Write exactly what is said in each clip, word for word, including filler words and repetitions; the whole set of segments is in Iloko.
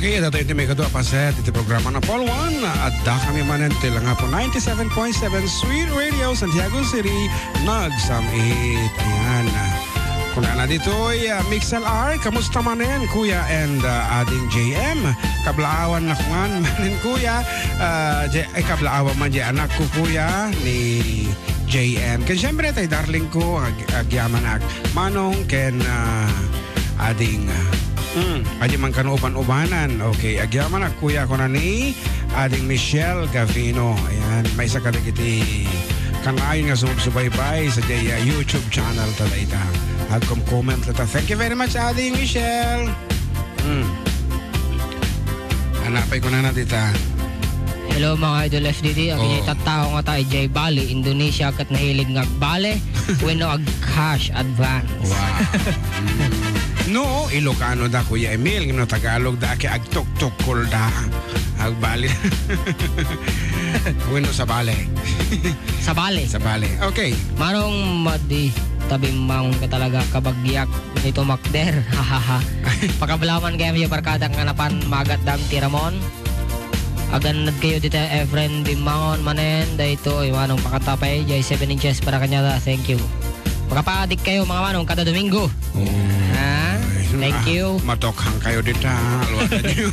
Okay, datoy ti maikadua a paset iti programa na Paul Juan. Adda kami manen ti Langapo ninety-seven point seven Sweet Radio, Santiago City, nagsam-it. Ayan. Kunana ditoy, ah, Mixel R, kamusta manen, kuya, and, ah, ading J M? Kablaawan na kungan manen, kuya. Ah, J-, ay, kablaawan man, J-, anak ko, kuya, ni J M. Ken siyempre, tay darling ko, ag-, agyamanak. Manong ken, ah, ading, ah, mm, adi man kano uban-ubanan. Okay, agyamanak, kuya, kuna ni ading Michelle Gavino. Ayan, maysa kadagiti kanayon nga sumubsubaybay sa jay, ah, YouTube channel ta dayta. Agkom-comment ta. Thank you very much, ading Michelle. Hmm. Anapay ko na na dita. Hello, mga idol F D D. Ang Oh. inyong tattao nga ta idiay Bali, Indonesia, ket nahilig nga agbale, wenno ag-cash advance. Wow. Mm. No, Ilocano da, Kuya Emil, no Tagalog da, kay agtuktukol da. Agbale. Wenno sabale. Sabale. Sabale. Okay. Manong Madi, tabimmangon ka talaga, kabagyak. Nito makder. Hahaha. Pakablaawan kayo, barkadak nga napan magatdam ti Ramon. Agannad kayo dita, Efren Bimmangon manen, daytoy, manong pakatapay, jay seven inches para kanyada. Thank you. Makapaadik kayo, mga manong, kada Domingo. Oh. Ha? Ay, Thank ah, you. Matokhang kayo dita, ha? Alwatan niyo.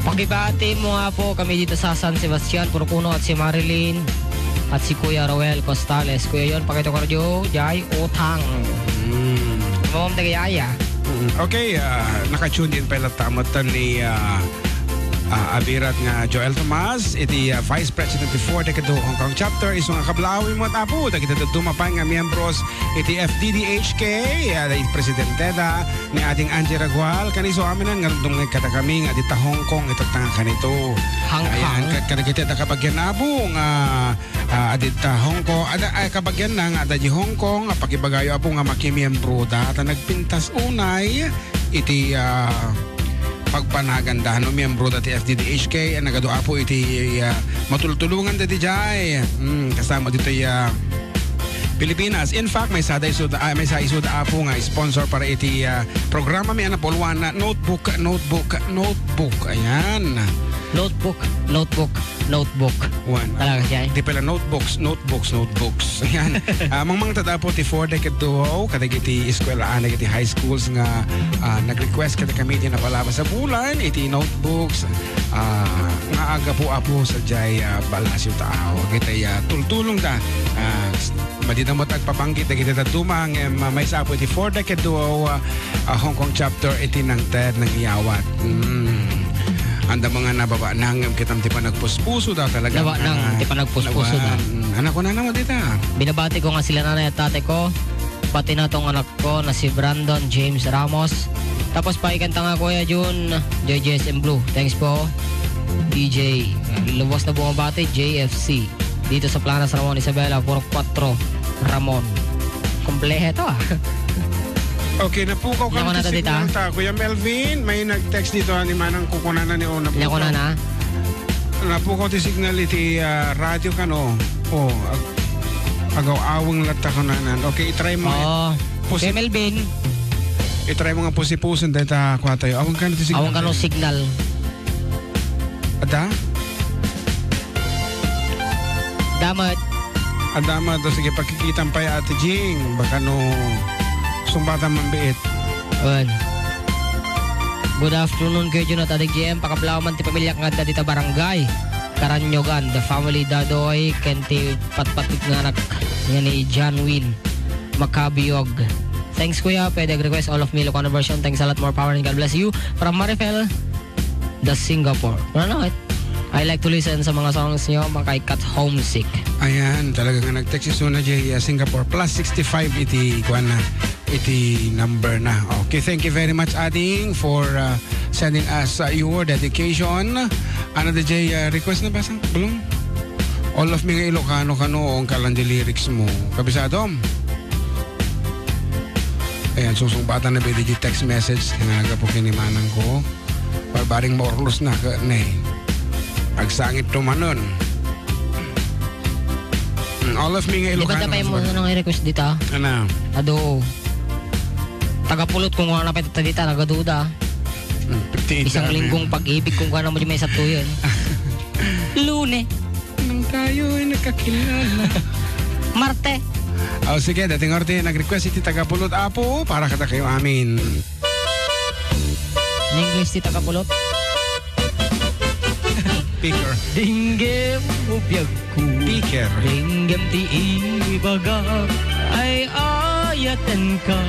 Pakibati mo nga po kami dito sa San Sebastian, Purpuno at si Marilyn at si Kuya Roel Costales. Kuya Yon, pakita ko radyo, jay, utang. Mm. Mom, tagayaya. Mm. Okay, ah, naka-tune in pa latta mo ni, ah, ah, Abirat nga Joel Tomas, iti, ah, Vice President ti Four Decade Hong Kong Chapter, isu nga kablaawi mo at apo, dagiti dadduma pay nga miyembros iti F D D H K, ah, iti presidente da, ni Ading Angie Ragual, ken isu amin nga rumdum nga kadakami nga adda Hong Kong, itatta nga kanito. Hong Ayan, Kong. Ka-, kadagiti adda kabagian apo nga, ah, adda Hong Kong, adda, ay, kabagian na nga adda di Hong Kong, ah, pakibagayo apo nga makimiyembro da, ta nagpintas unay iti, ah, pagpanagan da, no, miyembro da ti F D D H K, ah, nagadu apo iti, ah, matultulongan da di jay. Mm, kasama ditoy, ah, Pilipinas. In fact, maysa da isuda, ah, maysa isuda apo nga sponsor para iti, ah, programa mi a napulwan na notebook, notebook, notebook. Ayan. Notebook, notebook, notebook. Wan. Talaga siya, eh. Di pala notebooks, notebooks, notebooks. Ayan. Ah, mangmangted apo ti Four Decade Duo, kadagiti eskwela, ah, dagiti high schools nga, ah, nag-request kadakami ti napalabas a bulan, iti notebooks, ah, nga agapu apo sa jay, ah, balasyo taaw. Agitay, ah, tultulong da, ah, Madi da met agpapanggit dagiti dadduma ngem, ah, maysa apo iti Four Decade Duo, ah, ah, Hong Kong Chapter iti nangted, nangiyawat. Mm. Anda mga nababa na ngem kitam ti panagpuspuso da talaga. Naba nang ti panagpuspuso da. Mm. Anak ko na naman dita. Binabati ko nga sila nanay at tatay ko, pati na tong anak ko na si Brandon James Ramos. Tapos pakikanta nga Kuya Jun, J J S M Blue. Thanks po. D J, lubos na bumabati, J F C. Dito sa Planas Ramon Isabela, four oh four Ramon. Kompleto, ah. Okay, napukaw Yan ko kami na ti ta dita. Signal ta. Kuya Melvin, may nag-text dito, ah, ni Manang kukunanan ni Ona. Yan ko na na. Napukaw ti signal iti, ah, radio kano. Oh, ag-, agaw-aweng latta kunanan. Okay, i-try mo. Oo. Pusi- Kuya Melvin. I-try mo nga pusi-pusin dahil ta kuha tayo. Awang kano ti signal. Awang kano signal. Ada? Damat. Ada ma, to sige, pakikitam pa ya Ate Jing. Baka no, sumbatan man biit. Wen. Good afternoon, Kuya Jun at Ate J M. Pakablaaw man ti pamilya nga adda dita barangay Karanyogan, the family Dadoy, ken ti patpatit nga anak nga ni John Win Macabiog. Thanks, Kuya. Pwede request all of me Ilocano version. Thanks a lot. More power and God bless you. From Marifel, the Singapore. Ano, I like to listen sa mga songs nyo, makaikat homesick. Ayan, talaga nga nag-text si Suna J, uh, Singapore. Plus sixty-five iti, kuwan na, iti number na. Okay, thank you very much, Ading, for, uh, sending us, uh, your dedication. Ano, D J, uh, request na ba sa bulong? All of me nga Ilocano kano, ang kalan di lyrics mo. Kabisado? Ayan, susungbatan na ba di text message? Nga aga po kinimanang ko. Barbaring maurlos na ka, ne. Agsangit to manon. Mm, all of me nga Di ba Ilocano, tapay mo mas nang i-request dita? Ano? Ado. Tagapulot kung wala na pa ito dita, nagaduda. Mm, fifty-eight Isang na kami. Linggong pag-ibig kung kano mo di may Sabto yun. Lune. Nang tayo ay nagkakilala. Marte. O, sige, dating orte, nag-request iti taga Pulot, Apo, para kadakayo amin. In English ti taga Pulot. Picker. Denggem mo biag Piker. Denggem ti ibagak, ay-ayatenka,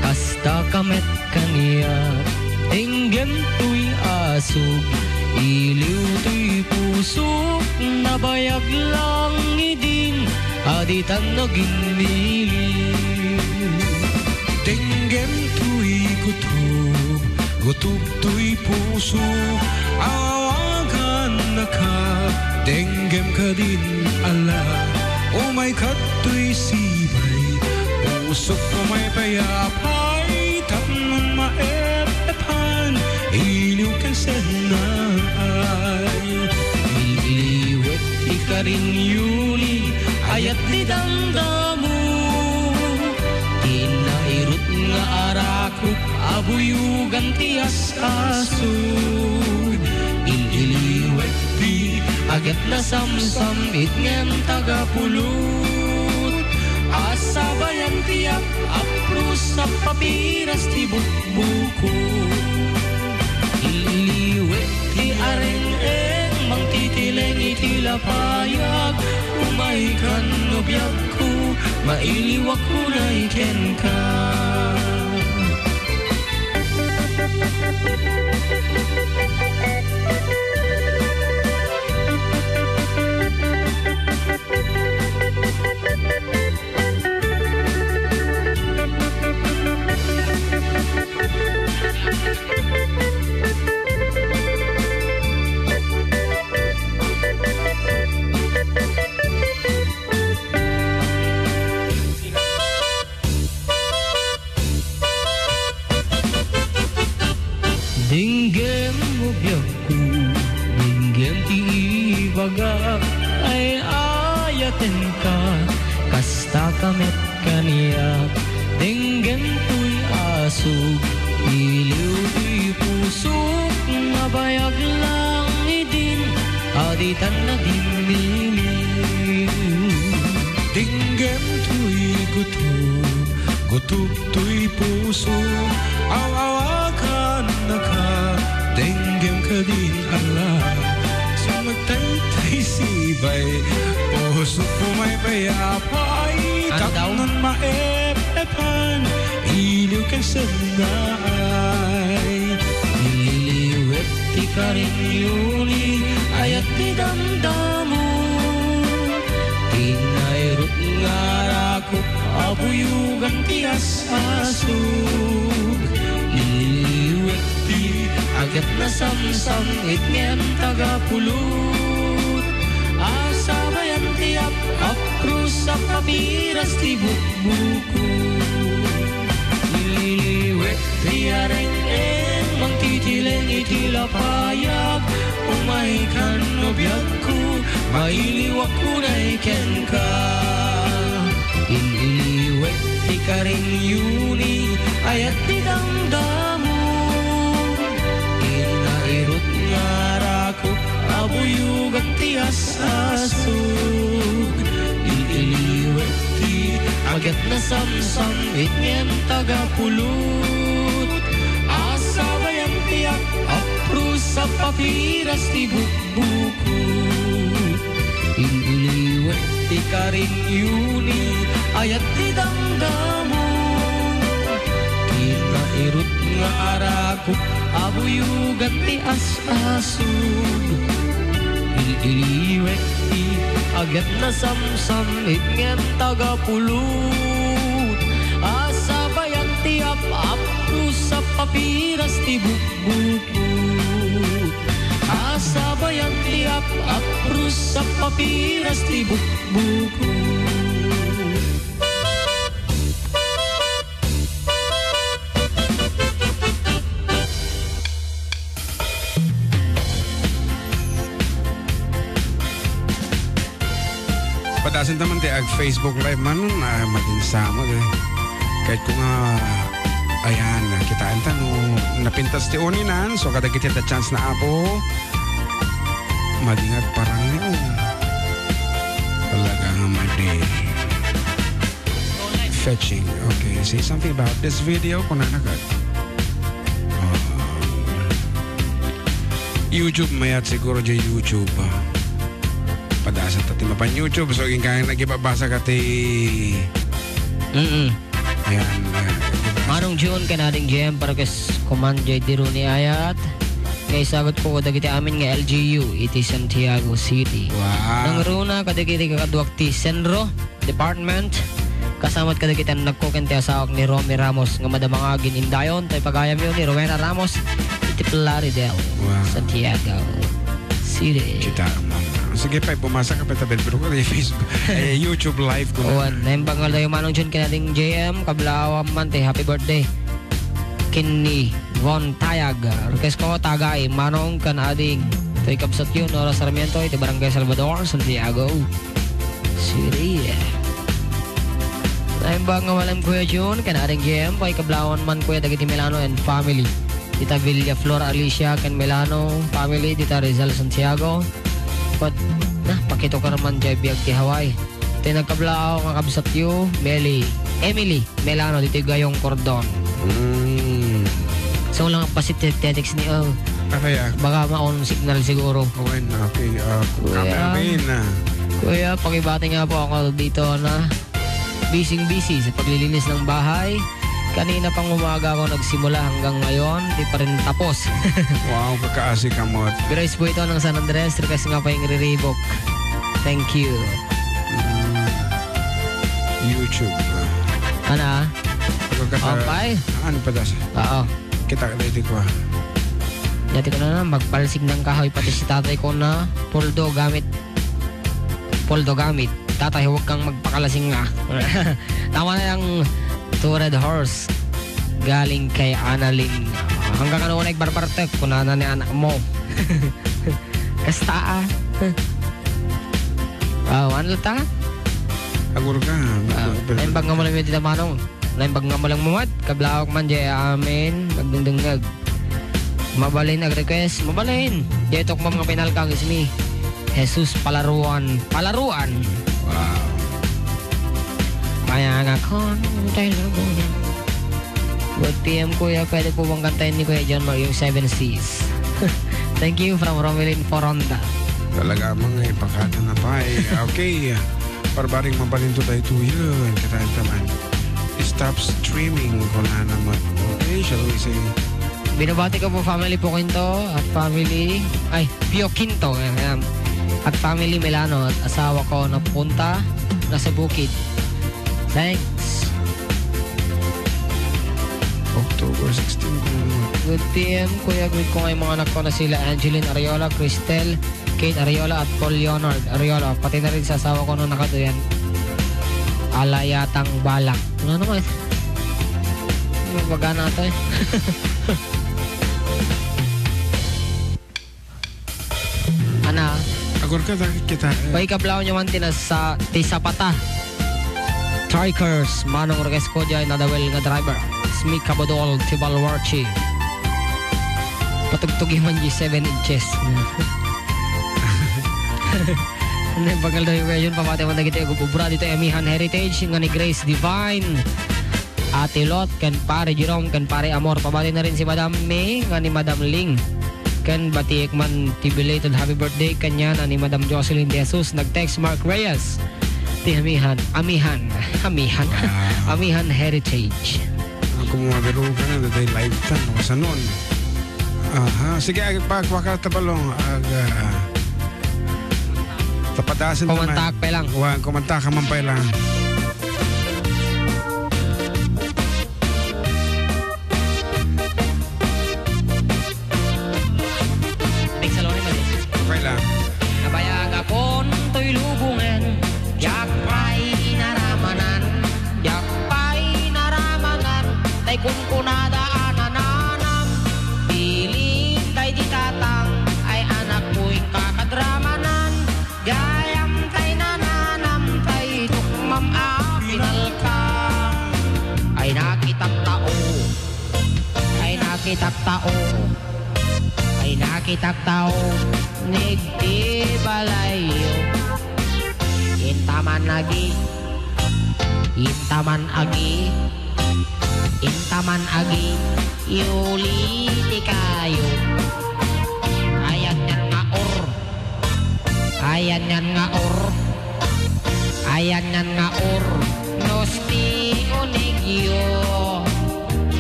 kastaka met kaniak. Denggem toy asuk, iliw toy pusok, nabayag lang idin, a ditan naginmili. Denggem toy gutob, gutob toy puso, awagannaka, denggem kadin ala, umay kadtoy sibay, pusok umay pay apay, tapno maep-epan, iliw ken sennaay. Iliwek ti karinyo ni ayat ti damdamo, ti nairut nga arakop a buyogan ti as-asug. Ililiwek ti aget nasamsam-it ngem taga Pulot, a sabayan ti ap-apros a papiras ti bukbukot. Ililiwek ti areng-eng mangtitileng iti lapayag, umaykan no biagko, mailiwak unay kenka. Denggem mo biagko, denggem ti ibagak, ay-ayatenka, kastaka met kaniak. Denggem toy asuk, iliw toy pusok, nabayag lang idin, a ditan naginmili. Denggem toy gutob, gutob toy puso, aw-awagannaka, denggem kadin ala. Sumagtaytay sibay, pusok umay pay apay, Ano daw? Tapnon maep-epan, iliw ken sennaay. Ililiwek ti karinyo ni ayat ti damdamo, ti nairut nga arakop a buyogan ti as-asug. Ililiwek ti aget nasamsam-it ngem taga Pulot, a sabayan ti ap-apros a papiras ti bukbukot. Ililiwek ti areng-eng mangtitileng iti lapayag, umaykan no biagko, mailiwak unay kenka. Ililiwek ti karinyo ni ayat ti damdamo, ti nairut nga arakop a buyogan ti as-asug. Ililiwek ti aget nasamsam-it ngem taga Pulot, a sabayan ti ap-apros a papiras ti bukbukot. Ililiwek ti karinyo ni ayat ti damdamo, ti nairut nga arakop a buyogan ti as-asug. Ililiwek ti aget nasamsam-it ngem taga Pulot, a sabayan ti ap-apros a papiras ti bukbukot. A sabayan ti ap-apros a papiras ti bukbukot. Patasen ta man ti ag-Facebook Live man, ah, madin sa mo, eh. Kahit ko nga, Ayan, kitaenta no napintas ti uninan. So, kadagiti adda chance na, Apo, madi nga agparang ni, oh. Talaga nga madi. Fetching. Okay, say something about this video, kunana ket. Ah, YouTube, mayat siguro diay YouTube, ah. Padasat ta ti mapan YouTube. So, inka nagibabasa ka ti Mm-mm. Ayan, ayan. Manong Jun ken Ading Jem, para kes kuman jay diru ni ayat. Nga isagut ko dagiti amin nga L G U iti Santiago City. Wow. Nangruna kadagiti kakaduak ti Senro Department. Kasamat kadagiti annakko ken ti asawak ni Romy Ramos nga madama nga agin-indayon, tay pagayamyo ni Rowena Ramos iti Plaridel, Wow. Santiago City. Kita mo. Sige, pay, bumasa ka pa tabi, pero kung Facebook, ay, YouTube live ko na. Wan, naimbag nga dayo Manong Jun ken Ading J M, kablaawan man ti happy birthday. Ken ni Von Tayag, request ko, tagay, Manong ken Ading, toy kabsatyo, Nora Sarmiento, iti Barangay Salvador, Santiago City. Naimbag nga malem, Kuya Jun, ken Ading J M, pay kablaawan man, Kuya, dagiti Milano and family. Dita Villaflor, Alicia, ken Milano family, dita Rizal, Santiago. Ket, na, pakituker man jay biag ti Hawaii. Ti nagkablaaw nga kabsatyo, Meli, Emily Milano, ditoy Gayong, Cordon. Mm. So, lang pasit ti text ni, oh. Ah, kaya? Baka ma-on signal siguro. Okay, okay. Ah, Kuya. Cameraman, ah. Kuya, pakibati nga po ako dito na busy-busy sa paglilinis ng bahay. Kanina pang umaga ako nagsimula hanggang ngayon, di pa rin tapos. Wow, kakaasi ka mo. Grace po ito ng San Andres, request nga pa yung riribok. Thank you. Mm. YouTube. Ana? Pagkakata-, Okay. Ano pa das? Oo. Kita ka dito ko, ah. Dati ko na na, magpalsig ng kahoy, pati si tatay ko na, puldo gamit. Poldo gamit. Tatay, huwag kang magpakalasing, ah. Tama na yung Two Red Horse. Galing kay Annalyn. Hanggang ano na igbarbartek, kunana ni anak mo. Kasta, ah. Ah, ano ta? Agur ka. Ah, pero naimbag nga mo lang yung tita Manong. Naimbag nga mo lang mumat. Kablaok man, jay amin. Magdungdungag. Mabalin ag request. Mabalin. Jay tok mga pinalkang ismi. Jesus Palaruan. Palaruan. Wow. Kaya nga kon tayo labunan. Good P M, Kuya. Pwede po bang kantahin ni Kuya John Mark yung Seven Seas? Thank you from Romelin Foronda. Talaga, mga ipakata na pa, eh. Okay. Parbaring mabalinto tayo to yun. Katayan taman. Stop streaming, kunana man. Okay, shall we say? Binabati ko po family po Quinto at family, ay, Pio Quinto, eh, um, at family Milano at asawa ko na punta na sa bukid. Thanks. October sixteen, kunana man. Good P M, Kuya. Greet ko nga yung mga anak ko na sila Angeline Ariola, Cristel, Kate Ariola at Paul Leonard Ariola. Pati na rin sa asawa ko nung nakaduyan. Alayatang balak. Ano naman? Yung baga na to eh. Ana? Agor ka, ta-, kita, eh. Pay kablaw nyo man tinasa-, ti Zapata. Trikers, Manong Roques Kodya, Nadawel nga driver. Smi Kabadol, Tibal Warchi. Patugtugi man di seven inches. Ano yung bagal daw yung version? Pamati man dagiti agubra dito, Amihan Heritage, nga ni Grace Divine. Ate Lot, ken Pare Jerome, ken Pare Amor. Pabati na rin si Madam May, nga ni Madam Ling. Ken batiek man ti belated happy birthday kaniana ni Madam Jocelyn De Jesus. Nag-text Mark Reyes. Ti Amihan, Amihan, Amihan, Wow. Amihan Heritage. Ako mo mabiro ka na, dahil live tan, no? Kasanon. Aha, sige, ag-, pagpakal ta balong, ag-, ah, tapadasan ta man. Kumantak pa lang. Wa, kumantak ka man pa lang. Thanks, Lord, mali. Okay lang. Nabayag akon toy lubongen, diak pay naramanan, diak pay naramanan, tay kunkunada a nananam, biling tay di tatang, ay anak ko inkakadramanan, gayam tay nananam, tay tukmam Taktao, ay nakitaktaw, nigti balayyo. Intaman agi, intaman agi, intaman agi, yuli ti kayo. Ayan yan nga or, ayan yan nga or, ayan yan nga or, nos ti unigyo.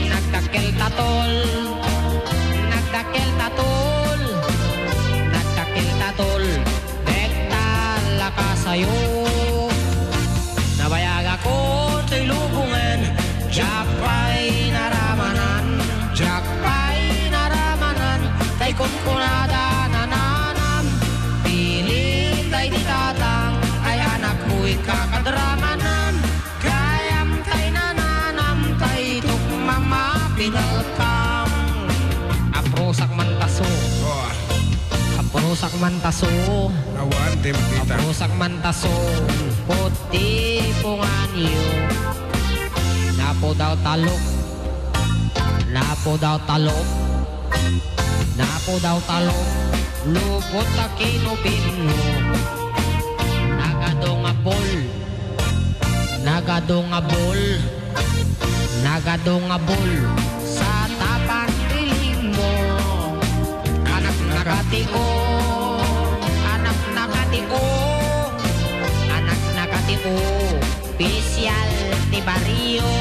Nagdakkel tatol, nagdakkel tatol, nagdakkel tatol, dekta lakasayo. Nabayagakon toy lubongen, diak pay naramanan, diak pay naramanan, tay kunkunada nananam, pilit tay di tatang, ay anakko, ika kadramanan. Gayam tay nananam, tay tukmam a pinalkam. Aprusak man taso. Oh. Aprusak man taso. Awan, di makita. Aprusak man taso. Puti punganyo. Napo daw talok. Napo daw talok. Napo daw talok. Lupot ta kinupinno. Nagadu nga bol. Nagadu nga bol, nagadu nga bol, sa tapan ti limo. Anak nakatio, anak nakatio, anak nakatio, opisyal ti barrio.